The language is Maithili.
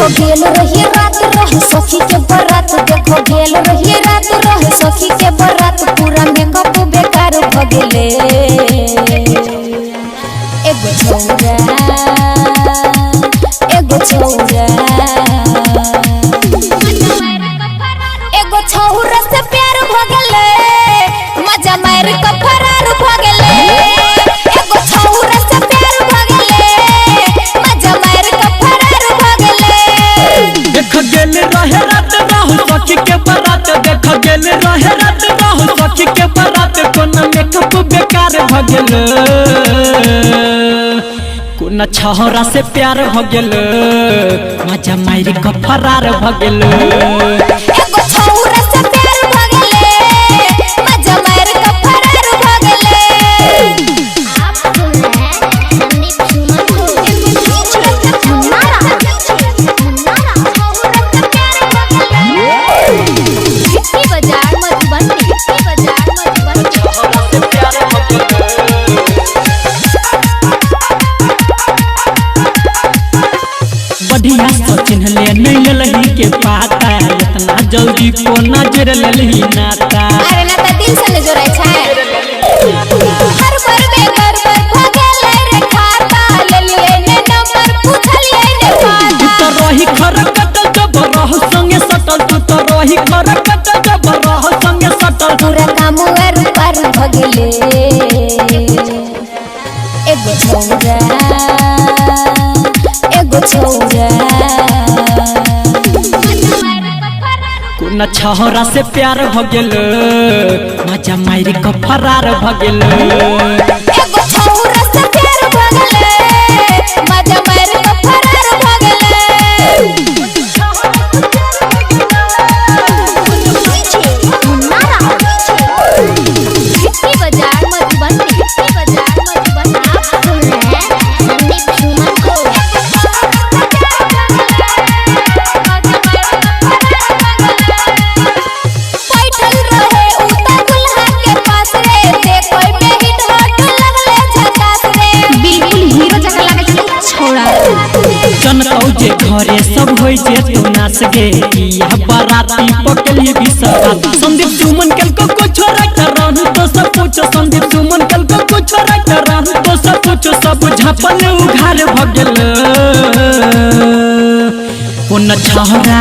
देखो गेल रही रात रहे सखी के बरात, देखो गेल रही रात रहे सखी के बरात, पूरा मेकअप बेकार भ गेले। एगो छौरा, एगो छौरा, एगो छौरा से प्यार भ गेले, मजा मार के फरार भ गेले। एगो छौरा से प्यार भ गेले, मजा मार के फरार भ गेले। देख गेल रहे रात रहु सखी के बरात, देख गेल रहे रात रहु सखी के बरात, कोना मेकअप बेकार भ गेल, कोना छौरा से प्यार भ गेल, मजा मार के फरार भ गेल। एगो छौरा से प्यार भ गेले, मजा मार के फरार भ गेले। आप सुन रहे हैं संदीप सुमन को। मुन्ना हिप्पी बाजार मधुबनी, हिप्पी बाजार मधुबनी। छौरा से प्यार भ गेल। बढ़िया से चिन्हले नहीं लेलही के पाता, इतना जल्दी कोना जोड़ लेलही नाता। अरे ना त दिल से ने जोड़ै छै। हर बार में गड़बड़ भ गेलै रे खाता, लेलियै ने नंबर पूछलियै ने तू पता। तो रही खर कटल जब रह संगे सटल, तू तो रही खर कटल जब रह संगे सटल। पूरा काम आर पार भ गेले। एगो छौरा, एगो छौरा, कोना छौरा से प्यार भ गेल, मजा मार के फरार भ गेल। एगो छौरा से प्यार भ गेले, मजा मार के फरार भ गेले। मुन्ना हिप्पी बाजार मधुबनी, हिप्पी बाजार मधुबनी। आप सुन रहे हैं संदीप सुमन को। बैठल रहे उ त दुल्हा के पास रे, देखै में हिट हट लगले झकास रे। बिल्कुल हीरो जकाँ लागै छलै छौड़ा। जनतौ जे घरे सब होइ जे तू नाच गे, यह बाराती पकली बिसरा। संदीप सुमन कल को कुछ राख रहू तो सब पूछो, संदीप सुमन कल को कुछ राख रहू तो सब पूछो, सब झापल उघार भ गेल। कोन छौरा,